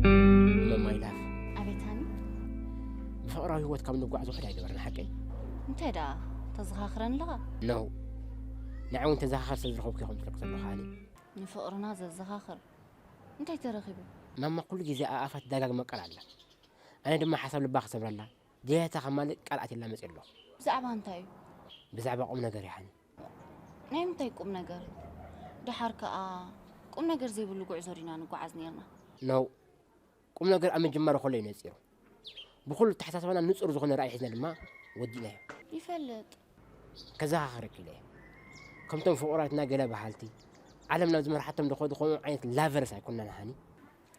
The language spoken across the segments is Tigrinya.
እሞ ማይ ላቭ፣ ኣቤት ሃኒ። ብፍቕራዊ ህይወት ካብ ንጓዓዝ ውሑድ ኣይገበርና ሓቀይ። እንታይ ደኣ ተዘኻኽረኒ ኣለኻ? ነው። ንዓይ እውን ተዘኻኸር ስለ ዝረኸብኩ ይኹን ትልቅ ዘለኹ ሃኒ። ንፍቕርና ዘዘኻኽር እንታይ ተረኺቡ? ማማ ኩሉ ግዜ ኣኣፋ ትደጋግማ ቃል ኣላ። ኣነ ድማ ሓሳብ ልባ ክሰብረላ ድሌታ ከማልእ ቃል ኣትየላ መፅእ ኣለኹ። ብዛዕባ እንታይ እዩ? ብዛዕባ ቁም ነገር ይሓኒ። ናይ ምንታይ ቁም ነገር? ደሓር ከኣ ቁም ነገር ዘይብሉ ጉዕዞ ዲና ንጓዓዝ ነርና? ነው። ቁም ነገር ኣብ ምጅማሩ ከሎ እዩ ነፂሩ። ብኹሉ ኣተሓሳስባና ንፁር ዝኾነ ራእይ ሒዝና ድማ ወዲእናዮ። ይፈልጥ። ከዘኻኽረኪ ኢለ እየ። ከምቶም ፍቑራትና ገለ በሃልቲ ዓለም ናብ ዝመርሓቶም ዝኸዱ ከምኡ ዓይነት ላቨርስ ኣይኮንናን ሃኒ።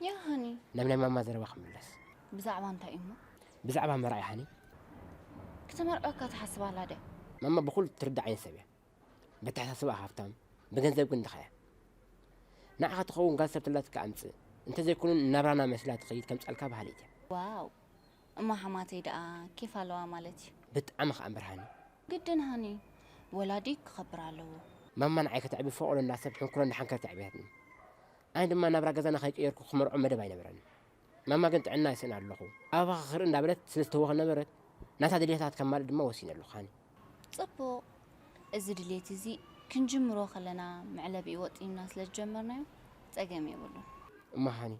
ያ ሃኒ። ናብ ናይ ማማ ዘረባ ክምለስ። ብዛዕባ እንታይ እሞ? ብዛዕባ መርዓ ሃኒ። ክትመርዐካ ትሓስብ ኣላ ድያ? ማማ ብኹሉ ትርዳእ ዓይነት ሰብ እያ። በተሓሳስባ ሃብታም፣ ብገንዘብ ግን ድኻ እያ። ንዓኻ ትኸውን ጋል ሰብ ተላትካ ኣምጽእ። እንተዘይኮኑ ናብራና መስላ ትኸይድ ከምጻልካ በሃሊት እያ። ዋው! እሞ ሓማተይ ደኣ ኬፍ ኣለዋ ማለት እዩ። ብጣዕሚ ከኣ እምበር ሃኒ። ግድን ሃኒ፣ ወላዲ ክኸብር ኣለዎ። ማማ ንዓይ ከተዕቢ ፈቐዶ እንዳ ሰብ ሕንኩረ እንዳ ሓንከረት የዕብያትኒ። ኣነ ድማ ናብራ ገዛና ከይቀየርኩ ክመርዖ መደብ ኣይነበረን። ማማ ግን ጥዕና ይስእና ኣለኹ። ኣባኻ ክርኢ እንዳበለት ስለ ዝተወኸ ነበረት፣ ናታ ድልየታት ከማልእ ድማ ወሲነ ኣለኹ ሃኒ። ጽቡቕ። እዚ ድልየት እዚ ክንጅምሮ ከለና መዕለቢኡ ወጢንና ስለ ዝጀመርናዮ ጸገም የብሉን። እሞ ሃኒ፣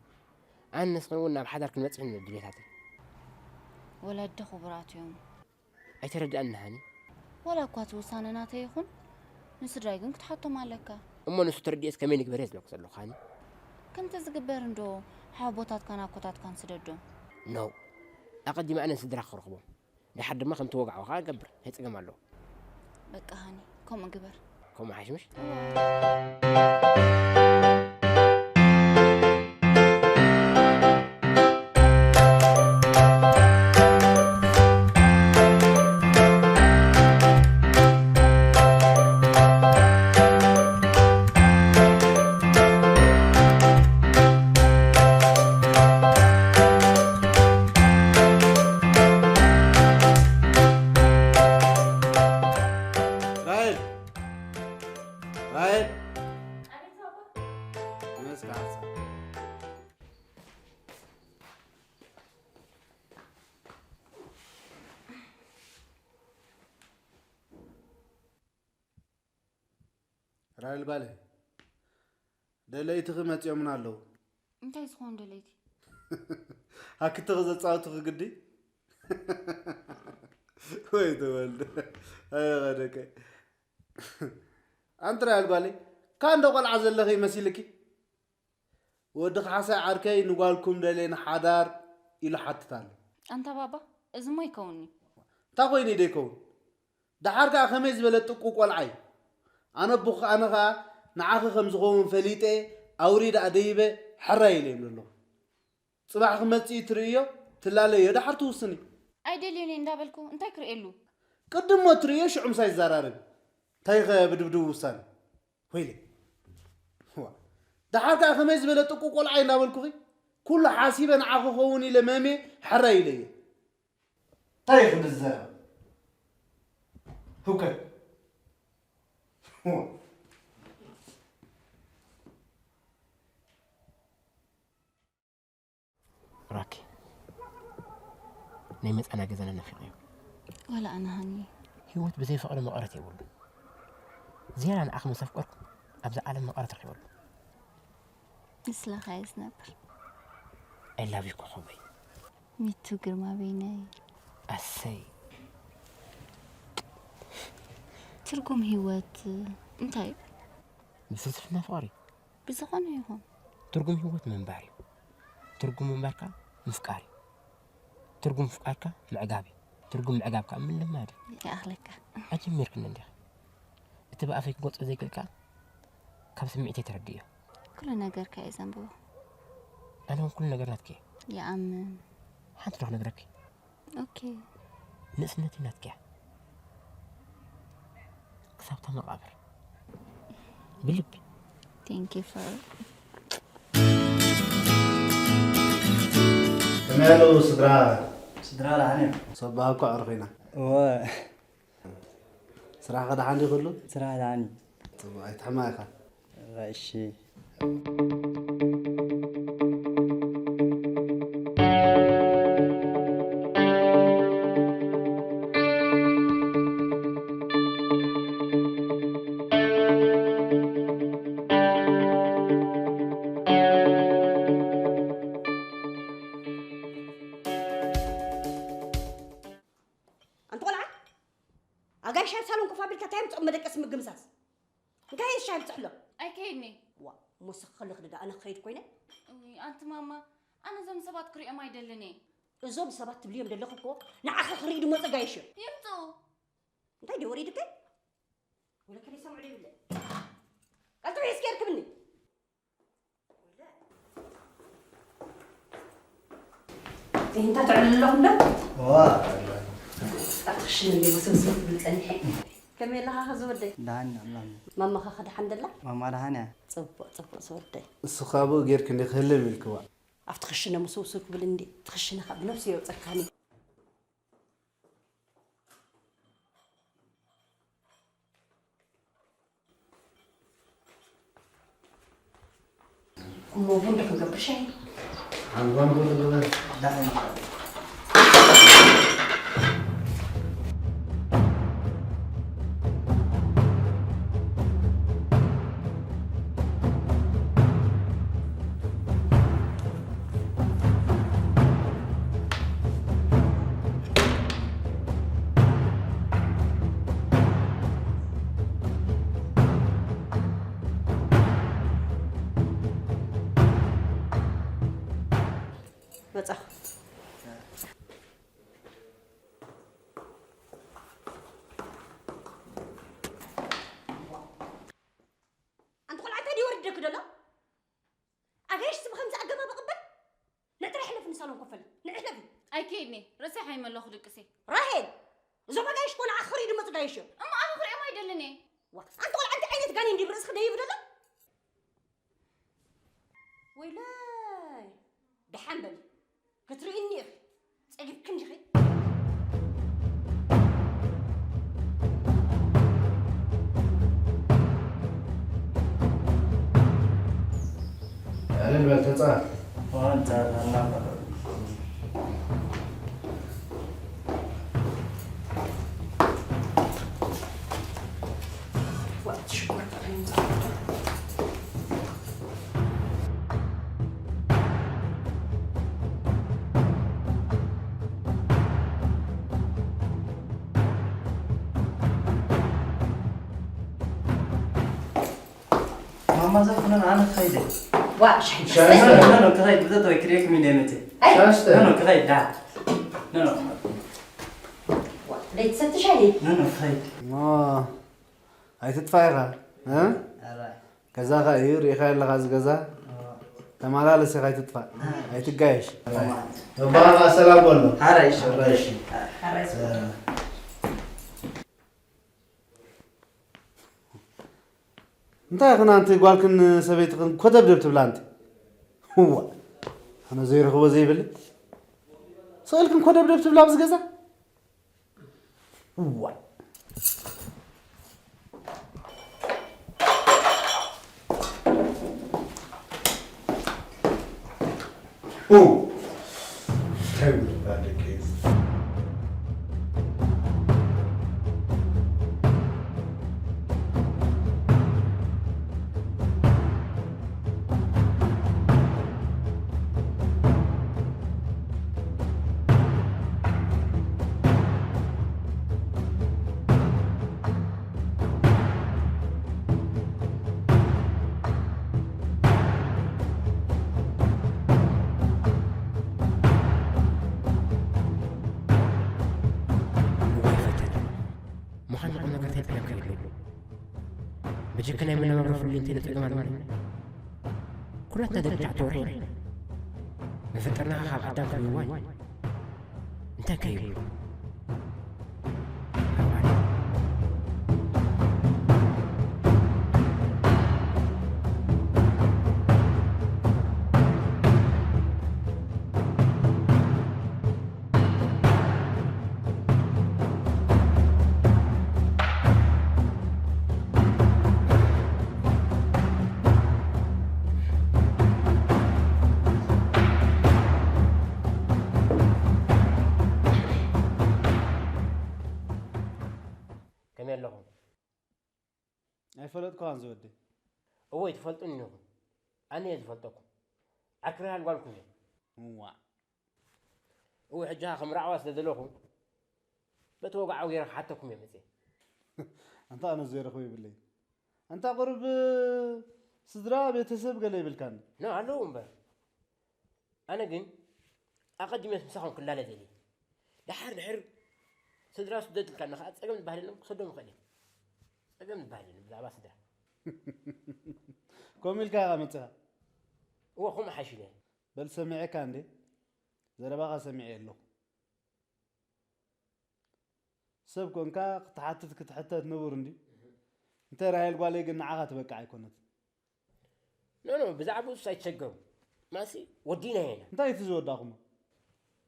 ኣነ ንስኽን እውን ናብ ሓዳር ክንበጽሕ ኢና ድልየታተይ። ወለዲ ክቡራት እዮም። ኣይተረድኣኒ ሃኒ። ዋላ እኳ እቲ ውሳነ ናተይ ይኹን፣ ንስድራይ ግን ክትሓቶም ኣለካ። እሞ ንሱ ተረዲኤስ ከመይ ንግበር እየ ዝብለኩ ዘለኹ ሃኒ። ከምቲ ዝግበር እንዶ ሓወቦታትካን ኣኮታትካን ስደዶም። ኖ። ኣቐዲመ ኣነ ንስድራ ክረኽቦም። ደሓር ድማ ከምቲ ወግዓዊ ከኣ ንገብር። እንታይ ጸገም ኣለዎ? በቃ ሃኒ፣ ከምኡ ግበር። ከምኡ ሓይሽ ምሽ? ራሄል፣ ራሄል። ተነስ፣ ተነስ። ራሄል ጓለይ፣ ደለይትኺ መጺኦምና ኣለዉ። እንታይ ዝኾኑ ደለይቲ? ሃክትኺ ዘጻውትኺ ግዲ? ወይ ተወልደ። ኣይ ኸደከ። ኣንቲ ራሄል ጓለይ፣ ካንዶ ቆልዓ ዘለኺ መሲልኪ? ወዲ ካሕሳይ ዓርከይ ንጓልኩም ደልየ ንሓዳር ኢሉ ሓትት ኣሎ። ኣንታ ባባ፣ እዚ እሞ ኣይከውን'ዩ። እንታይ ኮይኑ ደይከውን? ደሓር ከኣ ከመይ ዝበለ ጥቁ ቆልዓ እዩ። ኣነ ኣቦኺ ኣነ ከኣ ንዓኺ ከም ዝኸውን ፈሊጠ ኣውሪደ ኣደይበ ሕራይ ኢለ እብሎ ኣለኹ። ጽባሕ ክመጽእ እዩ ትርእዮ፣ ትላለዮ፣ ደሓር ትውስኒ። ኣይደልዮን እየ እንዳበልኩ እንታይ ክርእየሉ? ቅድሞ ትርእዮ ሽዑ ምሳይ ይዘራረብ። እንታይ ኸ ብድብድብ ውሳነ? ወይለይ። ዋ። ደሓር ከኣ ከመይ ዝበለ ጥቁ ቆልዓ እዩ እንዳበልኩኺ? ኩሉ ሓሲበ ንዓኺ ክኸውን ኢለ መምየ ሕራይ ኢለዮ። እንታይ እዩ ክንዲ ዝዘረብ? ህውከት። ዋ። ራኪ፣ ናይ መጻና ገዛና ናፊቐዮ። ዋላ ኣነ ሃኒ። ህይወት ብዘይ ፍቕሪ መቐረት የብሉን። ዝያዳ ንዓኺ ምስ ኣፍቀርኩ፣ ኣብዛ ዓለም መቐረት ረኺበሉ። ንስለኻ እየ ዝነብር። I love you ኮኾበይ። Me too ግርማ በይነይ። ኣሰይ። ትርጉም ህይወት እንታይ እዩ? ብፍልስፍና ፍቕሪ። ብዝኾነ ይኹን። ትርጉም ህይወት ምንባር እዩ። ትርጉም ምንባር ከኣ ምፍቃር እዩ። ትርጉም ምፍቃር ከኣ ምዕጋብ እዩ። ትርጉም ምዕጋብ ከኣ ምልማድ እዩ። ይኣኽለካ። ኣጀሚርክኒ እንዲኻ። እቲ ብኣፈይ ክገልጾ ዘይክእል ከኣ ካብ ስምዒተይ ተረድእዮ። ኩሉ ነገርካ እየ ዘንብቦ። ኣነ እውን ኩሉ ነገር ናትኪ እየ። ይኣምን። ሓንቲ ዶ ክነግረኪ? ኦኬ። ንእስነተይ ናትኪ እያ። ክሳብታ መቓብር። ብልቢ። Thank you for ከመይ ኣለዉ ስድራ? ስድራ ደሓን እዮም። ሰባ እኮ ኣዕሩኽ ኢና። እወ። ስራሕ ከ ደሓን ድዩ ኩሉ? ስራሕ ደሓን እዩ። ጽቡቕ፣ ኣይትሕማቕ ኢኻ። እሺ። እንታይ ምፅኦም መደቀሲ ምግምሳስ? እንታይ ሻሂ ብፅሕሎ? ኣይከይድኒ። ዋ፣ ሞስኽ ከለኽ ደዳ ኣነ ክኸይድ ኮይነ? እውይ፣ ኣንቲ ማማ፣ ኣነ እዞም ሰባት ክሪኦም ኣይደልን እየ። እዞም ሰባት ትብልዮም ዘለኹ እኮ ንዓኺ ክርኢ ድሞ ፀጋይሽ እዮም። ይምፁ። እንታይ ድዩ ወሪድከ? ወለከ ሰምዑ ይብለ። ቀልጥፍ እስኪ እርክብኒ። እንታ ትዕልሉ ኣለኹም ዶ? ዋ፣ ኣብቲ ክሽነ እንዲ ውስብስብ ክብል ጸኒሐ። ከመይ ኣለኻ ኸዚ ወደይ? ደሓን ኣምላኽ። ማማኻ ኸ ደሓን ደላ? ማማ ደሓን እያ። ጽቡቕ፣ ጽቡቕ ዝወደይ። እሱ ኻብኡ ጌርክ እንዲ ክህልም ኢልክዋ። ኣብቲ ክሽነ ውስብስብ ክብል እንዲ፣ እቲ ክሽነ ኸ ብነብሱ የውጸካኒ። እሞ ቡን ዶ ክንገብር ሻሂ? ሓንኳን ቡን ንግበር። መጻኹ። ኣንቲ ቆልዓ እንታይ ድዩ ወሪደኪ ዘሎ? ኣጋይሽ ስም ከምዚ ኣገባብ እቕበል? ንዕትረ ሕለፊ ንሳሎን ኮፈለ። ንዕለፊ። ኣይከይድኒ። ርእሰይ ሓይመ ኣለኹ ድቅሲ። ራሄል! እዞም ኣጋይሽ ኮነ ኣኽሪ ድመጹ ጋይሽ እዮም። እሞ ኣነ ክሪኦም ኣይደልን እየ። ዋ፣ ኣንቲ ቆልዓ እንታይ ዓይነት ጋኔን ድዩ ርእስኺ ደይብ ዘሎ? ወይለይ! ደሓን በሊ። ክትርእይኒ ኢኺ። ጸጊብክን ዲኺ? ኣለን በል ተጻወት። ዋንጫ እናፈረ። ማማ ዘፍነን ኣነ ክኸይድ እየ። ዋ፣ ሻሂ ሻሂ ኖ፣ ኖ፣ ኖ፣ ኖ፣ ክኸይድ፣ ብዘተወይ ክርእየኩም ኢለ መፅእ። ኣይ። ሻሽተ። ኖ፣ ኖ፣ ክኸይድ፣ ዳ። ኖ፣ ኖ። ዋ፣ ለይትሰቲ ሻሂ? ኖ፣ ኖ፣ ክኸይድ። ሞ፣ ኣይትጥፋእ ኢኻ፣ እ? ኣራይ። ገዛኻ እዩ፣ ርኢኻ ኣለኻ እዚ ገዛ። ኣዋ። ተመላለስ ኢኻ፣ ኣይትጥፋእ። ኣይ። ኣይትጋየሽ። ኣራይ። ኣባኻ ሰላም በሎ። ኣራይ፣ እሺ። ኣራይ፣ እሺ። ኣራይ፣ እሺ። እ። እንታይ ኢኽን ኣንቲ ጓልክን ሰበይትኽን ኮተብደብ ትብላ ኣንቲ? እዋ፣ ኣነ ዘይረኽቦ ዘይብለይ። ስቕ ኢልክን ኮተብደብ ትብላ ኣብዚ ገዛ? እዋ። ኡ፣ እንታይ ይብሉ ደቂ? እዋይ ፈተነ። ምዃን ቁም ነገር ተይኮነ ከይዱ። ብጅክ ናይ መነባብሮ ፍሉይ እንተይንጥቅም ኣለና። ኩላትና ደቂ ተባዕትዮ ርሒና። መፈጠርናኻ ካብ ኣዳም ክብዋይ። እንታይ ከይብሉ? ከመይ ኣለኹም? ኣይፈለጥኩኻን ዝወደይ። እወ፣ ትፈልጡኒ ኢኹም። ኣነ እየ ዝፈልጠኩም። ዓክሪ ሃልጓልኩም እየ። እዋ። እወ፣ ሕጂ ኸዓ ከም ራዕዋ ስለ ዘለኹ፣ በቲ ወግዓዊ ገይረ ክሓተኩም እየ መፅየ። ኣንታ ኣነ ዘይረኽቦ ይብለይ። ኣንታ ቁሩብ ስድራ ቤተሰብ ገለ ይብልካኒ። ኖ ኣለዉ እምበር። ኣነ ግን ኣቐዲመ ምሳኹም ክላለ ደልየ። ደሓር ድሕር ስድራ ስደድ ኢልካኒ ኸዓ ጸገም ዝበሃል የለን፣ ክሰዶም ይኽእል እየ። ጸገም ዝበሃል የለን ብዛዕባ ስድራ። ከምኡ ኢልካ ኢኻ መጺኻ። እወ፣ ከምኡ ሓይሽ ኢለ። በል ሰሚዐካ እንዴ? ዘረባኻ ሰሚዐ ኣለኹ። ሰብ ኮንካ ክትሓትት ክትሕተት ንቡር እንዲ። እንተ ራሄል ጓለይ ግን ንዓኻ ትበቅዕ ኣይኮነትን። ኖ፣ ኖ፣ ብዛዕባኡ እሱ ኣይትሸገሩ። ማሲ ወዲና ኢና። እንታይ እቲ ዝወዳኹሞ?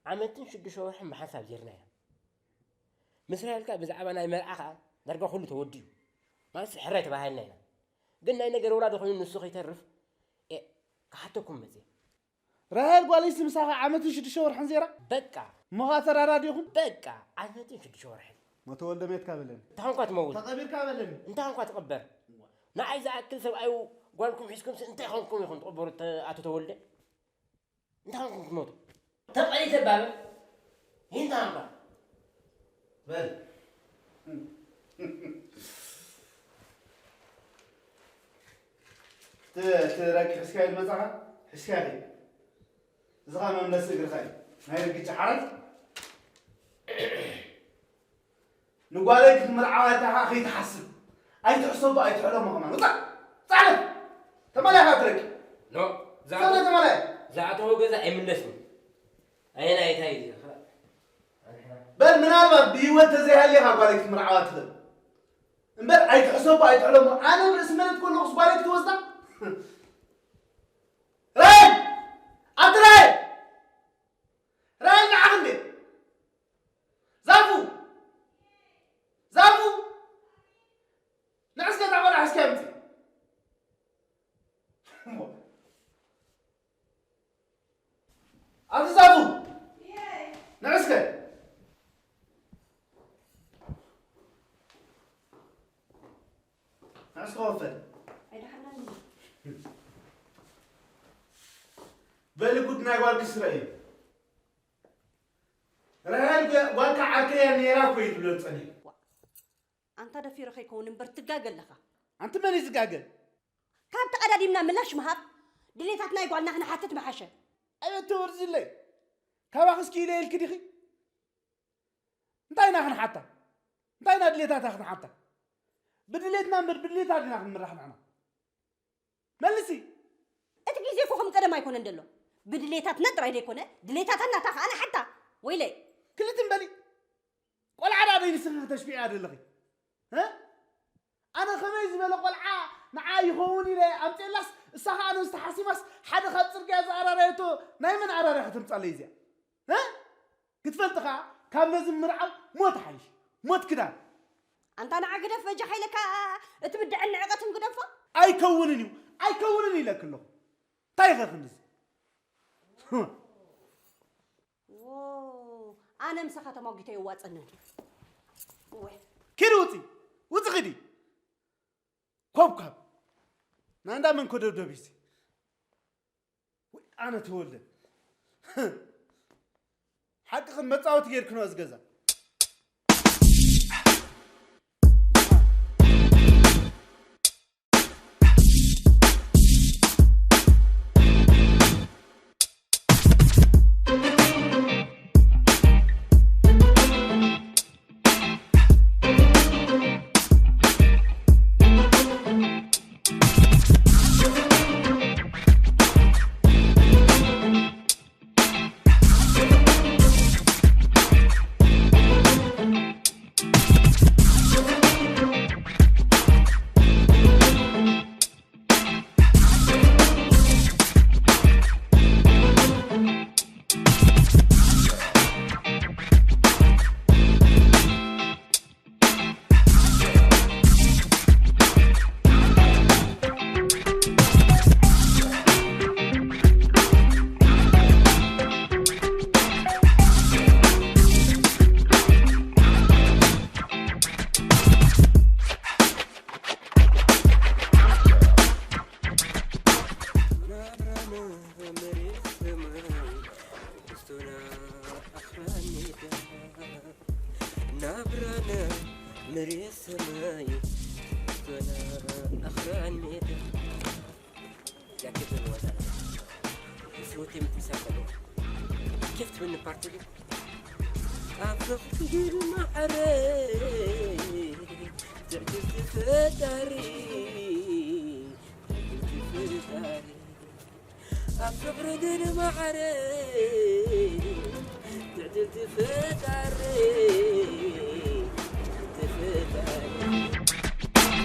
ዓመትን ሽዱሽተ ወርሕን ብሓንሳብ ዜርና ኢና። ምስ ራሄል ከኣ ብዛዕባ ናይ መርዓ ከኣ ዳርጋ ኩሉ ተወዲኡ። ማሲ ሕራይ ተባሂልና ኢና። ግን ናይ ነገር ወራዲ ኮይኑ ንሱ ከይተርፍ፣ ኤ፣ ክሓተኩም መጽየ። ራሄል ጓለይሲ ምሳኻ ዓመትን ሽዱሽተ ወርሕን ዜራ? በቃ። እሞ ኸኣ ተራዳዲእኹም? በቃ፣ ዓመትን ሽዱሽተ ወርሕን። ሞተ ወልደ ሜትካ በለኒ። እንታይ ኾንካ ትመውት? ተቐቢርካ በለኒ። እንታይ ኾንካ ትቕበር? ንዓይ ዝኣክል ሰብኣዩ ጓልኩም ሒዝኩምሲ እንታይ ኾንኩም ኢኹም ትቕበሩ ተ-፣ ኣቶ ተወልደ? እንታይ ኾንኩም ትመውቱ? ተቐይተ ባበ? ይንታ ኾንካ? በል። እቲ፣ እቲ ረቂ ሒዝካዮ ዝመጻኻ? ሒዝካዮ ከይድ። እዚ ኸኣ መምለሲ እግርኻ እዩ። ናይ ርግጫ ዓራት። ንጓለይ ክትምርዓዋ ኢልካ ኸኣ ከይትሓስብ። ኣይትሕሰቦ፣ ኣይትሕለሞ ከማን። ውጻእ! ውጻእ! ተመላኢኻ ትረቂ። ኖ፣ ዝኣተ-፣ ዝኣተ-፣ ተመላኢ። ዝኣተዎ ገዛ ኣይምለስን። ኣየናይ እንታይ እዩ እዚ? በል ምናልባት ብህይወት ተዘይሃልየኻ ጓለይ ክትምርዓዋ ትኽእል። እምበር ኣይትሕሰቦ፣ ኣይትሕለሞ። ኣነ ብርእሲ መሬት ከለኹስ ጓለይ ክትወስዳ? ራሄል! ኣቲ ራሄል! ራሄል ንዓኽ እንዴ? ዛፉ! ዛፉ! ንዕስከ እታ ቆልዓ እስኪ ኣምጺ። ኣቲ ዛፉ! ንዕስከ። ንዕስከ ወፈል። ኣይደሓናን። በሊ ጉድ ናይ ጓልኪ ስረ እዩ። ራሄል ጓ-፣ ጓልካ ዓርከያ ነይራ እኮ እዩ ትብሎ ዝጸንሕ። ኣንታ ደፊረ ከይከውን እምበር ትጋገ ኣለኻ። ኣንቲ መን እዩ ዝጋገ? ካብ ተቐዳዲምና ምላሽ ምሃብ፣ ድሌታት ናይ ጓልና ክንሓትት ምሓሸ። ኣቤት ተወርዚለይ። ካባኺ እስኪ ኢለ ኢልኪ ዲኺ? እንታይ ኢና ክንሓታ? እንታይ ኢና ድሌታታ ክንሓታ? ብድሌትና እምበር ብድሌታ ዲና ክንምራሕ ንሕና? መልሲ። እቲ ግዜ እኮ ከም ቀደም ኣይኮነን ዘሎ። ብድሌታትና ጥራይ ዘይኮነ፣ ድሌታታ ናታ ከኣ ንሓታ። ወይለይ። ክልትን በሊ። ቆልዓ ደኣ ደይ ንስኺ ክተሽፍያ ዘለኺ? እ? ኣነ ከመይ ዝበለ ቆልዓ ንዓ ይኸውን ኢለ ኣምፅኤላስ፣ እሳ ኸኣ ነዚ ተሓሲማስ ሓደ ካብ ፅርግያ ዝኣራረየቶ ናይ መን ኣራርያ ከተምፃለይ እዚኣ? እ? ክትፈልጢ ኸኣ ካብ ነዚ ምርዓው ሞት ሓይሽ። ሞት ክዳን። ኣንታ ንዓ ግደፍ በጃኻ ኢለካ፣ እቲ ብድዐን ንዕቀትን ግደፎ። ኣይከውንን እዩ፣ ኣይከውንን ኢለኪ ኣለኹ። እንታይ ኢኸ ክንድዚ? ዎ፣ ኣነ ምሳኻ ተሟጊተ የዋፀንን። እወ። ኪዲ ውፂ፣ ውፂ ኪዲ። ኮብካብ። ናይ እንዳ መን ኮደብደብ እዩ እዚ? ወይ ኣነ ተወልደ። ሓቂ ከም መጻወቲ ጌርክኖ እዚ ገዛ። ርየ ሰማይ ኣኽራን ሜዳ ያከተል ወሰና ስወቴ ምትሳከሉ كيف تبني بارتي أفضل مع ري تعجبت في داري تعجبت في داري أفضل مع ري تعجبت في داري تعجبت في داري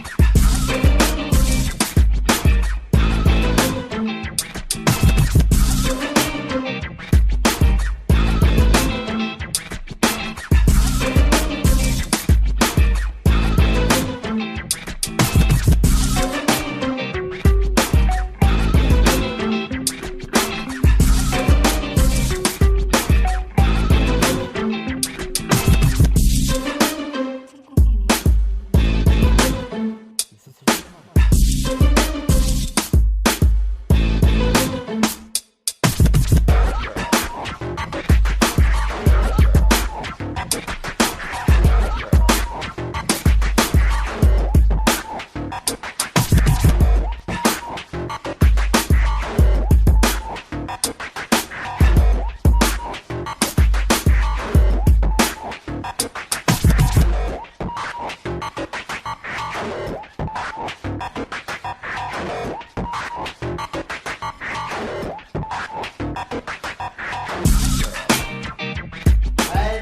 ኣይ፣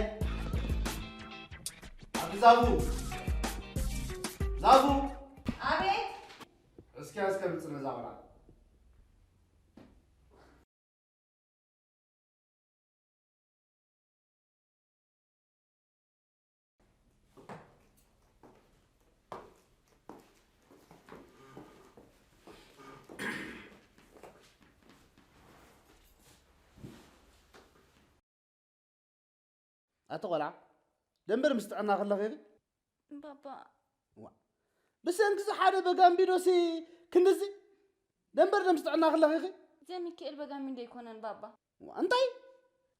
ኣቲ ዛቡ፣ ዛቡ። ኣቤት። እስኪ እስከ ምጽእ ነዛ ቆልዓ። ኣቲ ቆልዓ፣ ደንበር ምስ ጥዕና ከለኺ ኢኺ? ባባ። ዋ። ብሰንኪ እዚ ሓደ በጋምቢዶሲ ክንድዚ? ደንበር ደም ስጥዕና ከለኺ ኢኺ? ዘሚካኤል በጋሚንዶ ኣይኮነን ባባ። ዋ፣ እንታይ?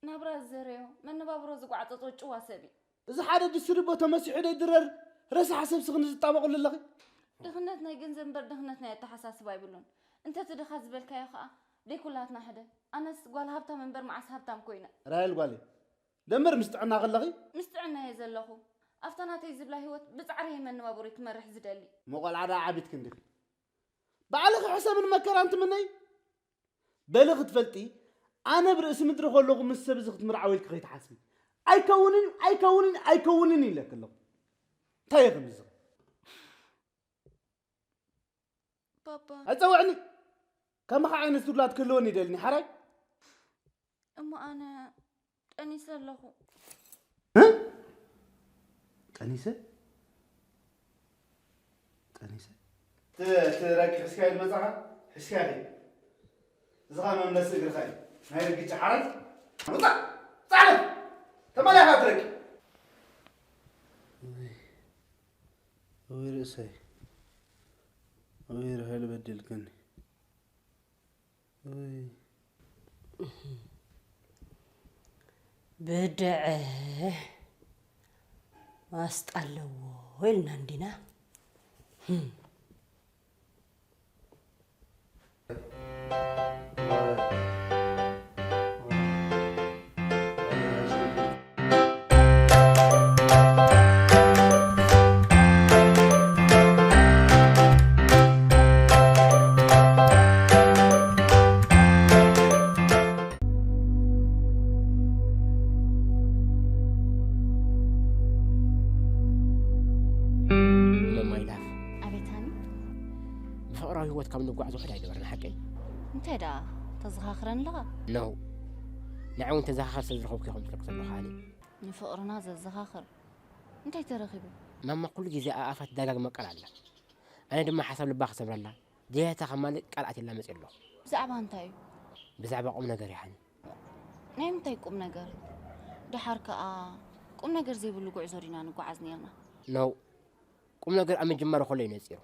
ናብራ ዝዘረዮ፣ መነባብሮ ዝጓዕጸጾ ጭዋ ሰብ እዩ። እዚ ሓደ ድስቲ ድቦ ተመሲሑ ደይድረር ረሳሕ ሰብ ስኽኒ ዝጣበቐሉ ኣለኺ? ድኽነት ናይ ገንዘብ እምበር ድኽነት ናይ ኣተሓሳስባ ኣይብሉን። እንተ እቲ ድኻ ዝበልካዮ ኸኣ ደይ ኩላትና ሕደ። ኣነስ ጓል ሃብታም እምበር መዓስ ሃብታም ኮይነ? ራሄል ጓለይ፣ ደንበር ምስ ጥዕና ከለኺ? ምስ ጥዕና እየ ዘለኹ። ኣብታ ናተይ ዝብላ ህይወት ብጻዕሪ እየ መነባብሮይ ክመርሕ ዝደሊ። እሞ ቆልዓ ደኣ ዓቢትኪ እንዲኺ። ባዕልኺ ሕሰምን መከራን ትምነይ? በሊ ክትፈልጢ፣ ኣነ ብርእሲ ምድሪ ከለኹ ምስ ሰብ እዚ ክትምርዓዊ ኢልኪ ከይትሓስቢ። ኣይከውንን፣ ኣይከውንን፣ ኣይከውንን ኢለኪ ኣለኹ። እንታይ እየ ከምዚ ዝብል? ባባ። ኣይጸውዕኒ። ከማኻ ዓይነት ውላድ ክህልወኒ ይደልኒ፣ ሓራይ? እሞ ኣነ ጠኒሰ ኣለኹ። እ? ጠኒሰ? ጠኒሰ? ት-፣ ትረቂ ሒዝካዮ ዝመጻኻ? ሒዝካዮ ኸይድ። እዚ ኸኣ መምለሲ እግርኻ እዩ። ናይ ርግጫ ሓራይ። ውጻእ! ጻዕረፍ! ተመሊኻ ትረቂ። ወይ ርእሰይ፣ ወይ ራሄል በዲልክኒ። ወይ ብድዐ ማስጣ ኣለዎ ኢልና እንዲና። ህም። እሞ ማይ ላፍ፣ ኣቤት ሃኒ። ብፍቕራዊ ህይወት ካብ ንጓዓዝ ውሑድ ኣይገበርና፣ ሓቀይ? እንታይ ደኣ፣ ተዘኻኽረኒ ኣለኻ? ነው። ንዓይ እውን ተዘኻኸር ስለ ዝረኸብኩ እየ ከምኡ ዝብለኪ ዘለኹ፣ ሃኒ። ንፍቕርና ዘዘኻኽር እንታይ ተረኺቡ? ማማ ኩሉ ግዜ ኣብ ኣፋ ትደጋግማ ቃል ኣላ። ኣነ ድማ ሓሳብ ልባ ክሰብረላ፣ ድሌታ ከማልእ ቃል ኣትየላ መፅየ ኣለኹ። ብዛዕባ እንታይ እዩ? ብዛዕባ ቁም ነገር እዩ፣ ሃኒ። ናይ ምንታይ ቁም ነገር? ደሓር ከኣ ቁም ነገር ዘይብሉ ጉዕዞ ዲና ንጓዓዝ ነይርና? ነው። ቁም ነገር ኣብ ምጅማሩ ከሎ እዩ ነጺሩ።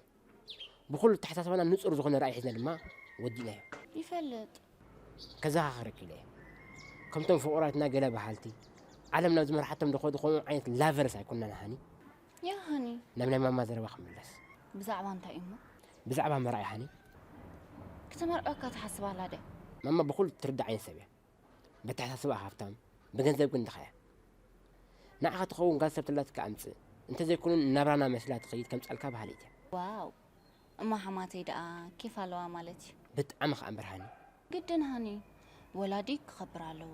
ብኹሉ ኣተሓሳስባና ንጹር ዝኾነ ራእይ ሒዝና ድማ ወዲእናዮ። ይፈልጥ። ከዘኻኽረኪ ኢለ እየ። ከምቶም ፍቑራትና ገለ በሃልቲ፣ ዓለም ናብ ዝመርሓቶም ዝኸዱ ከምኡ ዓይነት ላቨርስ ኣይኮንናን፣ ሃኒ። ያ ሃኒ፣ ናብ ናይ ማማ ዘረባ ክምለስ። ብዛዕባ እንታይ እሞ? ብዛዕባ መርዓ ሃኒ። ክትመርዖካ ትሓስብ ኣላ ድያ? ማማ ብኹሉ ትርዳዓይን ሰብ እያ። በተሓሳስባ ሃብታም፣ ብገንዘብ ግን ድኻ እያ። ንዓኻ ትኸውን ጋል ሰብ ተላትካ ኣምጽእ፣ እንተዘይኮኑ ናብራና መስላ ትኸይድ ከምጻልካ በሃሊት እያ። ዋው፣ እማ ሓማተይ ደኣ ኬፍ ኣለዋ ማለት እዩ። ብጣዕሚ ከኣ እምበር ሃኒ። ግድን ሃኒ፣ ወላዲ ክኸብር ኣለዎ።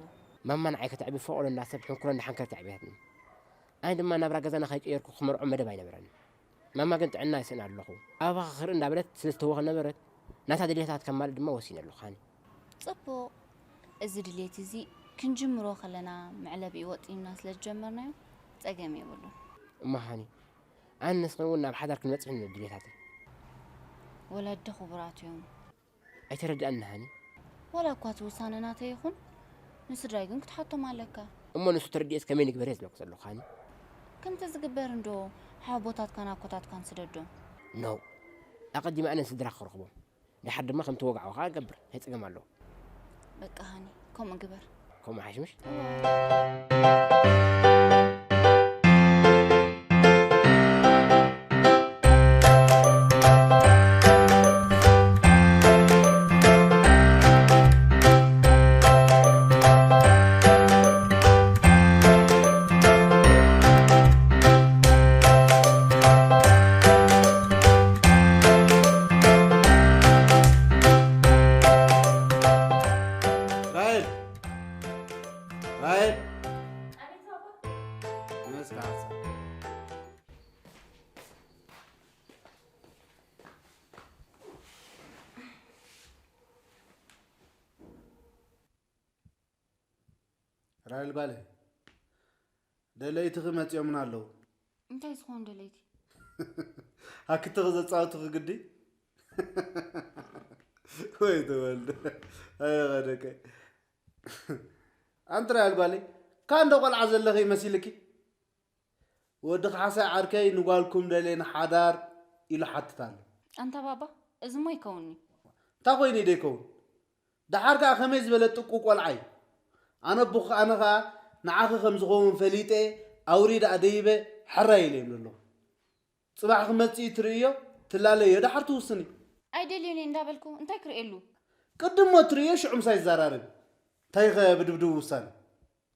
ማማ ንዓይ ከተዕቢ ፈቕዶ እንዳሰብ ሕንኩረ እንዳሓንከረት የዕብያትኒ። ኣነ ድማ ናብራ ገዛና ከይቀየርኩ ክመርዖ መደብ ኣይነበረን። ማማ ግን ጥዕና ይስእና ኣለኹ። ኣባኻ ክርኢ እንዳበለት ስለ ዝተወኸ ነበረት፣ ናታ ድልየታት ከማልእ ድማ ወሲነ ኣለኹ ሃኒ። ጽቡቕ፣ እዚ ድልየት እዚ ክንጅምሮ ከለና መዕለቢኡ ወጢንና ስለ ዝጀመርናዮ ጸገም የብሉን። እሞ ሃኒ፣ ኣነ ንስኽን እውን ናብ ሓዳር ክንበጽሕ ኢና ድልየታተይ። ወለዲ ክቡራት እዮም። ኣይተረድኣኒ ሃኒ። ዋላ እኳ እቲ ውሳነ ናተይ ይኹን፣ ንስድራይ ግን ክትሓቶም ኣለካ። እሞ ንሱ ተረዲኤስ ከመይ ንግበር እየ ዝብለኩ ዘለኹ ሃኒ። ከምቲ ዝግበር እንዶ ሓቦታትካን ኣኮታትካን ስደዶም። ኖ፣ ኣቐዲመ ኣነ ንስድራ ክረኽቦም፣ ድሓር ድማ ከምቲ ወግዓዊ ከዓ እገብር። እንታይ ጸገም ኣለዎ? በቃ ሃኒ፣ ከምኡ ግበር። ከምኡ ሓይሽ ምሽ? ራሄል፣ ራሄል። ነስካ ሓሳብ። ራሄል ጓለይ፣ ደለይትኺ መጺኦምና ኣለዉ። እንታይ ዝኾኑ ደለይቲ? ሃክትኺ ዘጻወቱኺ ግዲ? ወይ ተወልደ። ኣየ ቐደቀ። ኣንቲ ራሄል ጓለይ፣ ካንዶ ቆልዓ ዘለኺ መሲልኪ? ወዲ ካሕሳይ ዓርከይ ንጓልኩም ደልየ ንሓዳር ኢሉ ሓትት ኣሎ። ኣንታ ባባ፣ እዚሞ ኣይከውን'ዩ። እንታይ ኮይኑ ደይከውን? ደሓር ከኣ ከመይ ዝበለ ጥቁ ቆልዓ እዩ። ኣነ ኣቦኺ ኣነ ከኣ ንዓኺ ከም ዝኸውን ፈሊጠ ኣውሪደ ኣደይበ ሕራይ ኢለ እብለለኹ። ጽባሕ ክመጽእ እዩ ትርእዮ፣ ትላለዮ፣ ደሓር ትውስኒ። ኣይደልዮን እየ እንዳበልኩ እንታይ ክርእየሉ? ቅድሞ ትርእዮ ሽዑ ምሳይ ይዘራረብ። እንታይ ኸ ብድብድብ ውሳነ?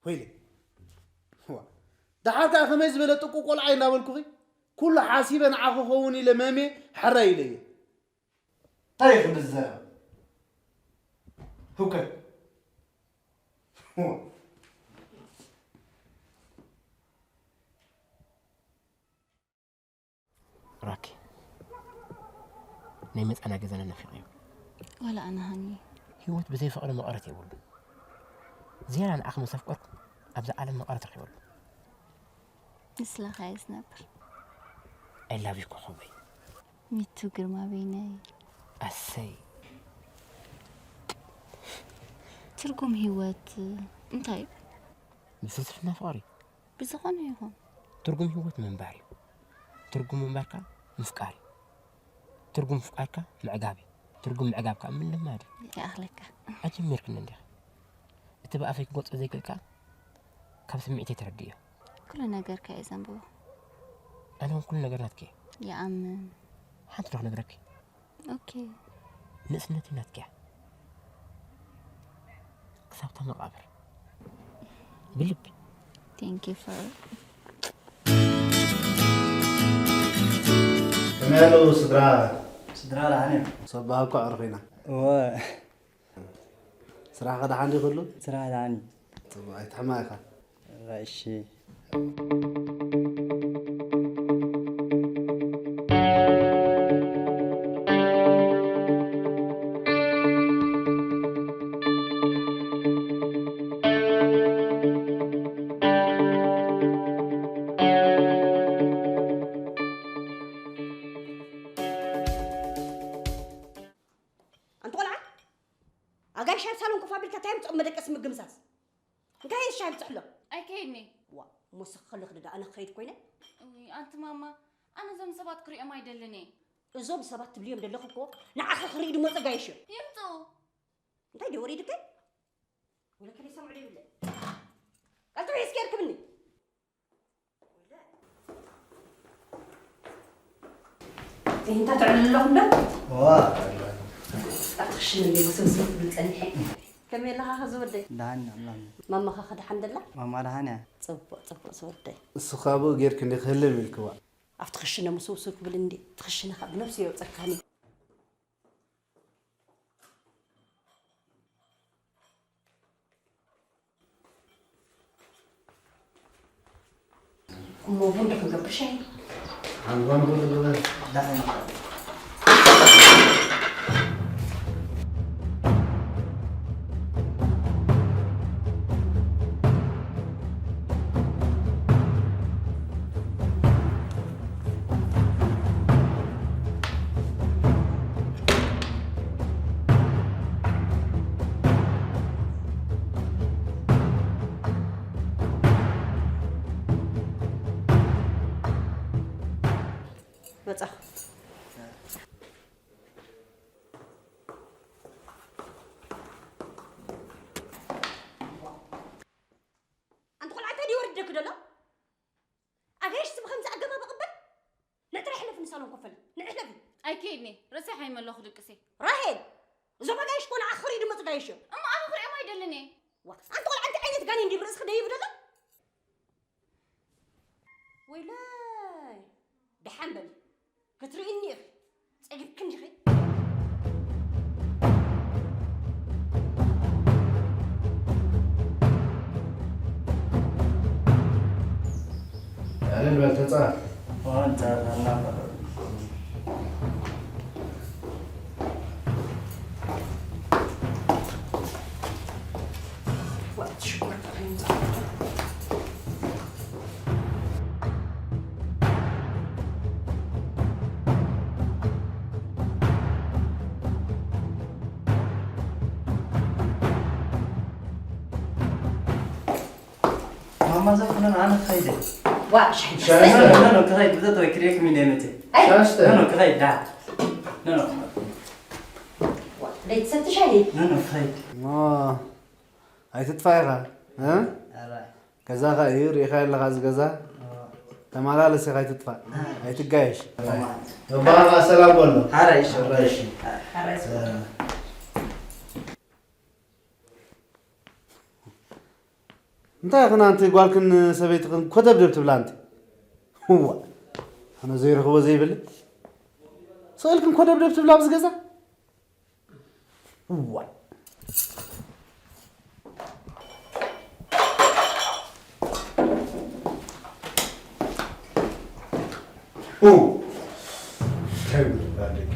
ወይለይ። ዋ። ደሓር ከኣ ከመይ ዝበለ ጥቁ ቆልዓ እዩ እንዳበልኩኺ? ኩሉ ሓሲበ ንዓኺ ኸውን ኢለ መምየ ሕራይ ኢለየ። እንታይ እዩ ክንዲ ዝዘረብ? ህውከት። ዋ። ራኪ፣ ናይ መጻና ገዛና ናፊቐዮ። ዋላ ኣነ ሃኒ። ህይወት ብዘይ ፍቕሪ መቐረት የብሉን። ዝያዳ ንዓኺ ምስ ኣፍቀርኩ፣ ኣብዛ ዓለም መቐረት ረኺበሉ። ንስኻ እየ ዝነብር። I love you ኮኾበይ። ሚቱ ግርማ በይነይ። ኣሰይ። ትርጉም ህይወት እንታይ እዩ? ብፍልስፍና ፍቕሪ። ብዝኾነ ይኹን። ትርጉም ህይወት ምንባር እዩ። ትርጉም ምንባር ከኣ ምፍቃር እዩ። ትርጉም ምፍቃር ከኣ ምዕጋብ እዩ። ትርጉም ምዕጋብ ከኣ ምልማድ እዩ። ይኣኽለካ። ኣጀሚርክኒ እንዲኻ። እቲ ብኣፈይ ክገልጾ ዘይክእል ከኣ ካብ ስምዒተይ ተረድእዮ። ኩሉ ነገርካ እየ ዘንብቦ። ኣነ እውን ኩሉ ነገር ናትኪ እየ። ይኣምን። ሓንቲ ዶ ክነግረኪ? ኦኬ። ንእስነተይ ናትኪ እያ። ክሳብታ መቓብር። ብልቢ። Thank you for ከመይ ኣለዉ ስድራ? ስድራ ደሓን እዮም። ሰባ እኮ ኣዕርኺና። እወ። ስራሕ ከ ደሓን ድዩ ኩሉ? ስራሕ ደሓን እዩ። ጽቡቕ፣ ኣይትሕማ ኢኻ። እሺ። ኣንቲ ቆልዓ፣ ኣጋይሽ ኣብ ሳሎን ኮፍ ኣቢልካ እንታይ ምጽኦም መደቀሲ ምግምሳስ? እንታይ እየ ሻሂ ብጽሕሎ? ኣይከይድኒ። ዋ፣ እሞ ስኺ ከለኺ ደኣ ኣነ ክኸይድ ኮይነ? እውይ፣ ኣንቲ ማማ፣ ኣነ እዞም ሰባት ክሪኦም ኣይደልን እየ። እዞም ሰባት ትብልዮም ዘለኺ እኮ ንዓኺ ክርኢ ድመጹ ኣጋይሽ እዮም። ይምጹ። እንታይ ድዩ ወሪድኪ? ወለከ ዘይሰምዑ ዘይብለ። ቀልጥፊ እስኪ እርክብኒ። ወለ። እንታይ ትዕልሉ ኣለኹም ዶ? ዋ፣ ኣብቲ ክሽነ እንደ ውስብስብ ክብል ጸኒሐ። ከመይ ኣለኻ ኸዚ ወደይ? ደሓን እየ፣ ኣምላኽ ይመስገን። ማማኻ ኸ ደሓን ደላ? ማማ ደሓን እያ። ጽቡቕ፣ ጽቡቕ ዝወደይ። እሱ ኻብኡ ጌርክ እንዲ ክህልም ኢልክዋ። ኣብቲ ክሽነ ውስብስብ ክብል እንዲ፣ እቲ ክሽነ ኸ ብነብሱ የውጸካኒ። እሞ ቡን ዶ ክንገብር ሻሂ? ሓንጎን ቡን ግበር። ደሓን። መጻኹ። ኣንቲ ቆልዓ እንታይ ድዩ ወሪደኪ ዘሎ? ኣጋይሽ ስም ከምዚ ኣገባብ እቕበል? ንዕትረ ሕለፊ ንሳሎን ኮፈለ። ንዕለፊ። ኣይከይድኒ። ርእሰይ ሓይመ ኣለኹ ድቅሰይ። ራሄል! እዞም ኣጋይሽ ኮነ ኣኽሪ ድመጹ ጋይሽ እዮም። እሞ ኣነ ክሪኦም ኣይደልን እየ። ዋ፣ ኣንቲ ቆልዓ እንታይ ዓይነት ጋኔን ድዩ ርእስኺ ደይቡ ዘሎ? ወይለይ! ደሓን በሊ። ክትርእይኒ ኢኺ። ጸጊብክን ዲኺ? ኣለን በል ተጻ። ዋንታ ታላባ። ማማ ዘፍነን ኣነ ክኸይድ እየ። ዋ፣ ሻሂ ሻሂ ኖ፣ ኖ፣ ኖ፣ ኖ፣ ክኸይድ ብዘተወይ ክርእየኩም ኢለ መፅእ። ኣይ፣ ሻሽተ። ኖ፣ ኖ፣ ክኸይድ ዳ። ኖ፣ ኖ። ዋ፣ ደይትሰቲ ሻሂ? ኖ፣ ኖ፣ ክኸይድ። ማ፣ ኣይትጥፋ ኢኻ፣ እ? ኣረ። ገዛኻ እዩ፣ ርኢኻ ኣለኻ እዚ ገዛ። ኣረ። ተመላለስ ኢኻ፣ ኣይትጥፋ። ኣረ። ኣይትጋየሽ። ኣረ። ባባ ሰላም በሎ። ሓራይ፣ ሓራይ። ሓራይ። ኣረ። እንታይ ኢኽን ኣንቲ ጓልክን ሰበይትኽን ኮደብደብ ትብላ ኣንቲ? እዋ፣ ኣነ ዘይረኽቦ ዘይብለይ። ስቕ ኢልክን ኮደብደብ ትብላ ኣብዚ ገዛ? እዋ። ኡ፣ እንታይ ይብሉ ደቂ?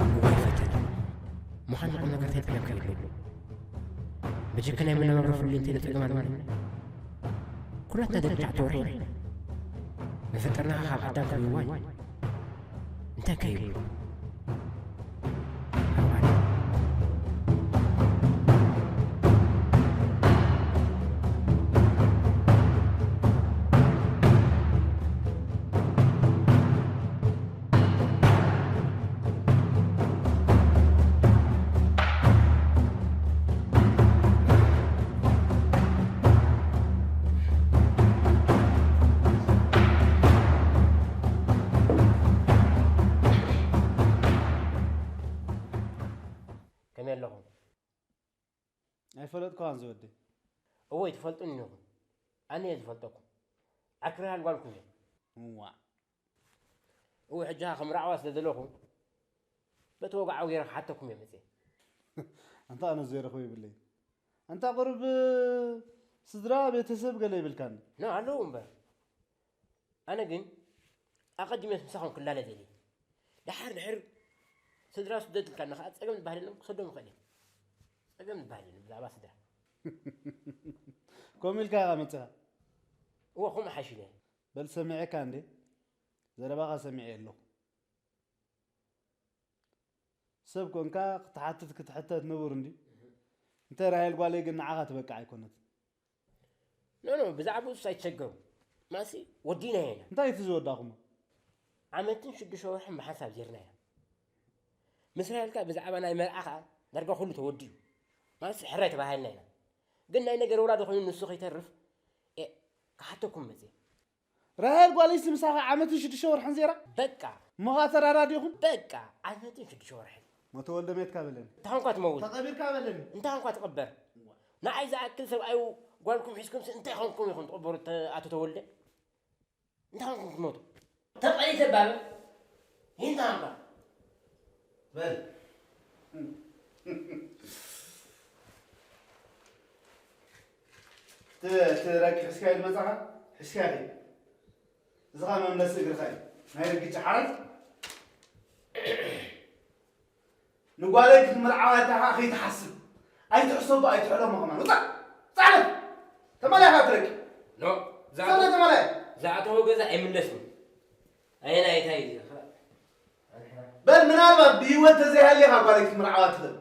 እዋይ ፈተነ። ምዃን ቁም ነገር ተይጠለብካ የብሉ። ብጀካ ናይ መነባብሮ ፍሉይ እንተይንጥቀም ኣለና። ኩላትና ደቂ ተባዕትዮ ርሒና። መፈጠርና ካብ ኣዳም ክብዋይ። እንታይ ከይብሉ? ከመይ ኣለኹም? ኣይፈለጥኩኻን ዝወደይ። እወ፣ ትፈልጡኒ ኢኹም። ኣነ እየ ዝፈልጠኩም። ዓክራል ጓልኩም እየ። እዋእ። እወ፣ ሕጂ ኸዓ ከም ራዕዋ ስለ ዘለኹ፣ በቲ ወግዓዊ ገይረ ክሓተኩም እየ መፅየ። ኣንታ ኣነ ዘይረኽቦ የብለይን። ኣንታ ቁሩብ ስድራ፣ ቤተሰብ ገለ ይብልካኒ። ኖ፣ ኣለዉ እምበር። ኣነ ግን ኣቐዲመ ምሳኹም ክላለ ደልየ። ደሓር ድሕር ስድራ ስደት ኢልካኒ ኸዓ ጸገም ዝበሃል የለን፣ ክሰዶም ይኽእል እየ። ጸገም ዝበሃል የለን ብዛዕባ ስድራ። ከምኡ ኢልካ ኢኻ መጺኻ? እወ፣ ከምኡ ሓይሽ ኢለ። በል ሰሚዐካ እንዴ? ዘረባኻ ሰሚዐ ኣለኹ። ሰብ ኮንካ ክትሓትት ክትሕተት ንቡር እንዲ። እንተ ራሄል ጓለይ ግን ንዓኻ ትበቅዕ ኣይኮነትን። ኖ ኖ፣ ብዛዕባ እሱ ኣይትሸገሩ። ማሲ ወዲና ኢና። እንታይ እቲ ዝወዳኹሞ? ዓመትን ሽዱሽተ ወርሕን ብሓንሳብ ዜርና ኢና። ምስ ራሄልካ ብዛዕባ ናይ መርዓ ከዓ ዳርጋ ኩሉ ተወዲኡ። ማሲ ሕራይ ተባሂልና ኢና። ግን ናይ ነገር ወራዲ ኮይኑ ንሱ ከይተርፍ፣ ኤ፣ ክሓተኩም መፅየ። ራሄል ጓለይሲ ምሳኻ ዓመትን ሽዱሽተ ወርሕን ዜራ? በቃ። እሞ ኸዓ ተራዳዲእኹም? በቃ። ዓመትን ሽዱሽተ ወርሕን። ሞተ ወልደ ሜትካ በለኒ። እንታይ ኾንኳ ትመውት? ተቐቢርካ በለኒ። እንታይ ኾንኳ ትቕበር? ንዓይ ዝኣክል ሰብኣዩ ጓልኩም ሒዝኩምሲ እንታይ ኾንኩም ኢኹም ትቕበሩ ኣቶ ተወልደ? እንታይ ኾንኩም ትመውቱ? ተቐይተ ባበ። ይንታ ኾንኳ። በል። እቲ ረቂ ሒዝካዮ ዝመጻኻ ሒዝካዮ ከይድ። እዚ ኸኣ መምለሲ እግርኻ እዩ። ናይ ርግጫ ሓረግ። ንጓለይ ክትምርዓዋ እታ ኸኣ ከይትሓስብ። ኣይትሕሰቦ ኣይትሕለሞ ከማን። ውጻእ! ጻዕለፍ! ተመላኢኻ እቲ ረቂ። ኖ፣ ዛዕቶ፣ ሰለ ተመላኢ። ዛዕቶ ገዛ ኣይምለስን። ኣየናይ እንታይ እዩ? በል ምናልባት ብህይወት ተዘይሃልየኻ ጓለይ ክትምርዓዋ ትኽእል።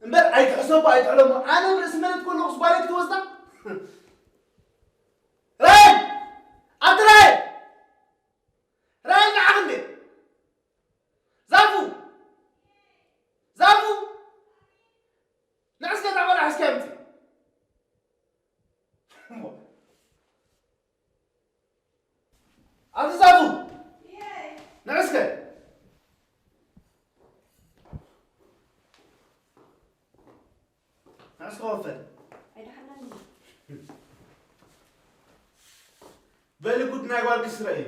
እምበር ኣይትሕሰቦ ኣይትሕለሞ። ኣነ ብርእሲ መሬት ከለኹስ ጓለይ ክትወስዳ? ራይ! ኣብቲ ራይ! ራይ ንዓኽ እንዴ? ዛፉ! ዛፉ! ንዕስከ እታ ቆልዓ ሒዝካያ ምጽእ። ኣቲ ዛፉ! ንዕስከ! ንዕስከ ወፈል። በሊ ጉድ ናይ ጓልኪ ስረ እዩ።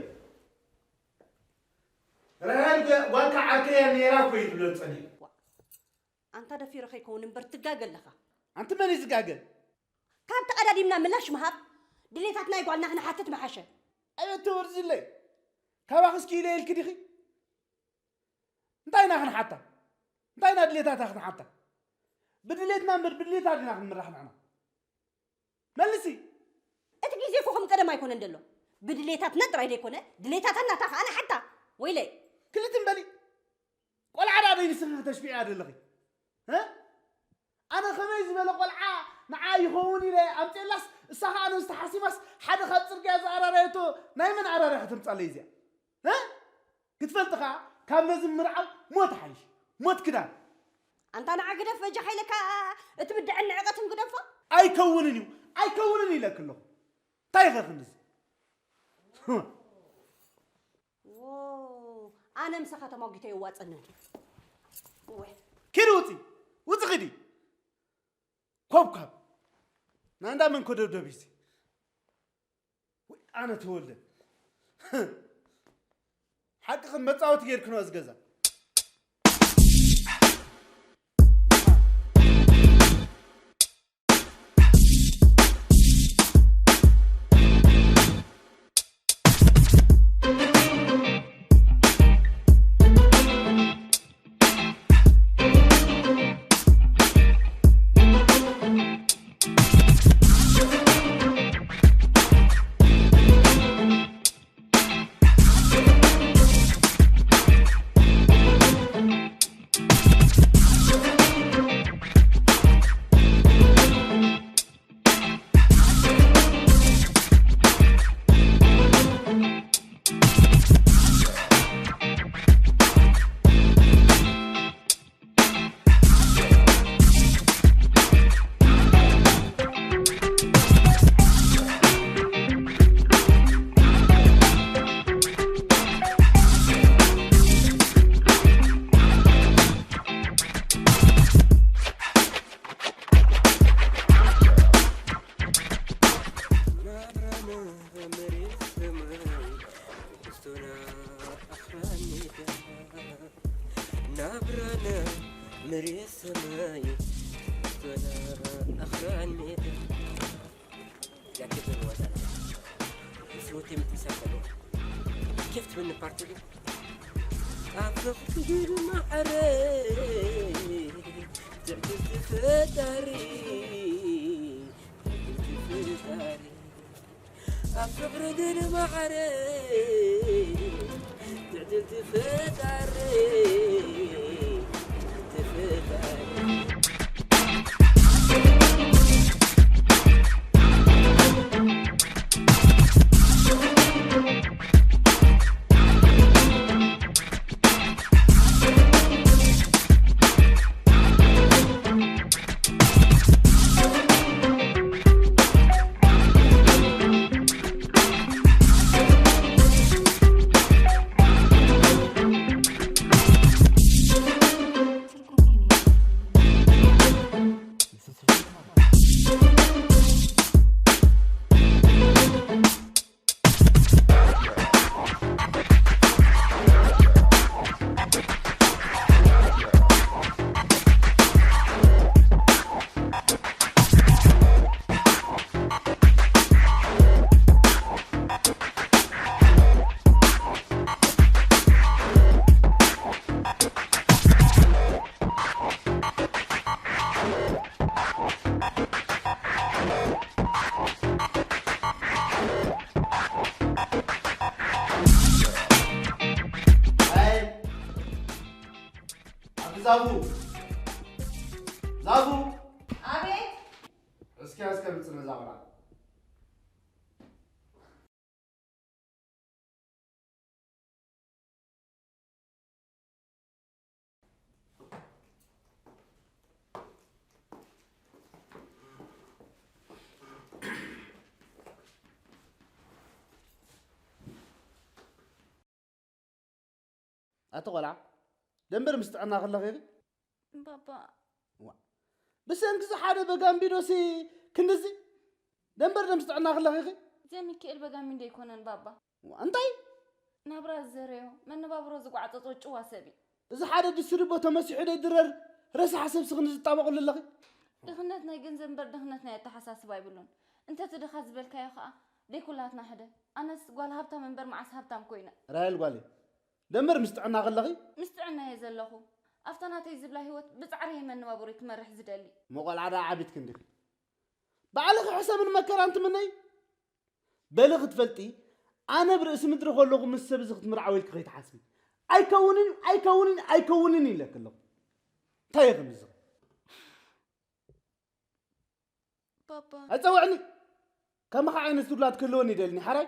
ራሄል ጓልካ ዓርከያ ነይራ እኮ እዩ ዝብሎ ዝጸንሕ። ኣንታ ደፊሩ ከይከውን እምበር ትጋገ ኣለኻ። ኣንቲ መን እዩ ዝጋገ? ካብ ተቐዳዲምና ምላሽ ምሃብ ድሌታት ናይ ጓልና ክንሓትት ምሓሸ። ኣየ ተወርዝለይ ካባኽስ ክኢለ ኢልኪ ዲኺ? እንታይ ኢና ክንሓታ? እንታይ ኢና ድሌታታ ክንሓታ? ብድሌትና እምበር ብድሌታ ዲና ክንምራሕ ንሕና? መልሲ። እቲ ግዜ እኮ ከም ቀደም ኣይኮነን ዘሎ። ብድሌታትና ጥራይ ዘይኮነ ድሌታታ ናታ ከኣ ንሓታ። ወይለይ። ክልትን በሊ። ቆልዓ ዳ ደይ ንስኺ ክተሽቢዕያ ደለኺ? እ? ኣነ ከመይ ዝበለ ቆልዓ ንዓ ይኸውን ኢለ ኣምፅኤላስ እሳ ከኣ ነዚ ተሓሲባስ ሓደ ካብ ፅርግያ ዝኣራረየቶ ናይ መን ኣራርያ ከተምፃለይ እዚኣ? እ? ክትፈልጢ ከኣ ካብ ነዚ ምርዓው ሞት ሓይሽ። ሞት ክዳን። ኣንታ ንዓ ግደፍ በጃኻ ኢለካ እቲ ብድዐን ንዕቐትን ግደፎ። ኣይከውንን እዩ ኣይከውንን ኢለኪ ኣለኹ። እንታይ ኢኸ ክንድዚ? ዎ ኣነ ምሳኻ ተሟጊተ የዋፀንን። እወ ኪዲ ውፂ ውፂ ኪዲ። ኮብካብ ናይ እንዳ መን ኮደብደብ እዩ እዚ? ወይ ኣነ ተወልደ ሓቅኽን መጻወቲ ጌርክኖ እዚ ገዛ። ናብራና መሬት ሰማይ ትሕዝቶና ኣኽራን ሜዳ ጃኬት ዘለዋ ዛላ ምስ ህይወት የምትንሳፈ ኣለዋ ኬፍ ትብኒ ፓርቲ ኣብ ፍቕሪ ማዕረ ትዕድልቲ ፈጣሪ ትዕድልቲ ፈጣሪ ኣብ ፍቕሪ ግን ማዕረ ትፈጣሪ፣ ትፈጣሪ። ኣይ፣ ኣቲ ዛጉ፣ ዛጉ። ኣቤት። እስኪ እስከ ምጽእ ነዛ ቆልዓ። ኣቲ ቆልዓ፣ ደንበር ምስ ጥዕና ከለኺ ኢኺ? ባባ። ዋ። ብሰንኪ እዚ ሓደ በጋምቢዶሲ ክንድዚ? ደንበር ደም ስጥዕና ከለኺ ኢኺ? ዘሚካኤል በጋሚንዶ ኣይኮነን ባባ። ዋ፣ እንታይ? ናብራ ዝዘረዮ፣ መነባብሮ ዝጓዕጸጾ ጭዋ ሰብ እዩ። እዚ ሓደ ድስቲ ድቦ ተመሲሑ ደይድረር ረሳሕ ሰብሲ ክንዲ ዝጣበቐሉ ኣለኺ? ድኽነት ናይ ገንዘብ እምበር ድኽነት ናይ ኣተሓሳስባ ኣይብሉን። እንተ እቲ ድኻ ዝበልካዮ ኸኣ ደይ ኩላትና ሕደ። ኣነስ ጓል ሃብታም እምበር መዓስ ሃብታም ኮይነ? ራሄል ጓለይ፣ ደንበር ምስ ጥዕና ከለኺ? ምስ ጥዕና እየ ዘለኹ። ኣብታ ናተይ ዝብላ ህይወት ብጻዕሪ እየ መነባብሮይ ክመርሕ ዝደሊ። እሞ ቆልዓ ደኣ ዓቢትኪ እንዲኺ። ባዕልኺ ሕሰምን መከራን ትምነይ? በሊ ክትፈልጢ፣ ኣነ ብርእሲ ምድሪ ከለኹ ምስ ሰብ እዚ ክትምርዓዊ ኢልኪ ከይትሓስቢ። ኣይከውንን፣ ኣይከውንን፣ ኣይከውንን ኢለኪ ኣለኹ። እንታይ እየ ከምዚ? ባባ። ኣይጸውዕኒ። ከማኻ ዓይነት ውላድ ክህልወኒ ይደልኒ፣ ሓራይ?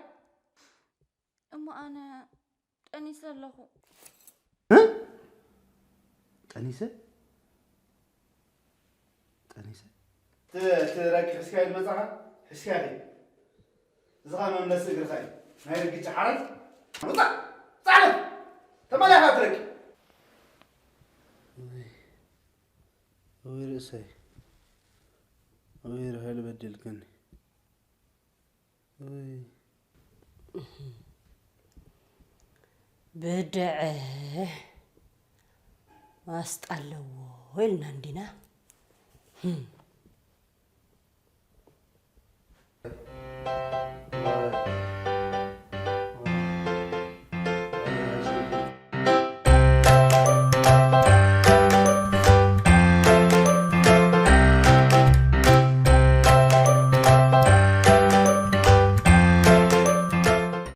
እሞ ኣነ ጠኒሰ ኣለኹ። እ? ጠኒሰ? ጠኒሰ? ት-፣ ትረቂ ሒዝካዮ ዝመጻኻ? ሒዝካዮ ኸይ? እዚ ኸኣ መምለሲ እግርኻ እዩ። ናይ ርግጫ ሓራይ? ውጻእ! ጻዕለፍ! ተመሊኻ ትረቂ! ውይ፣ ውይ ርእሰይ። ውይ ራሄል በዲልክኒ። ውይ። ብድዐ ዋስጣ ኣለዎ ኢልና እንዲና። ህም።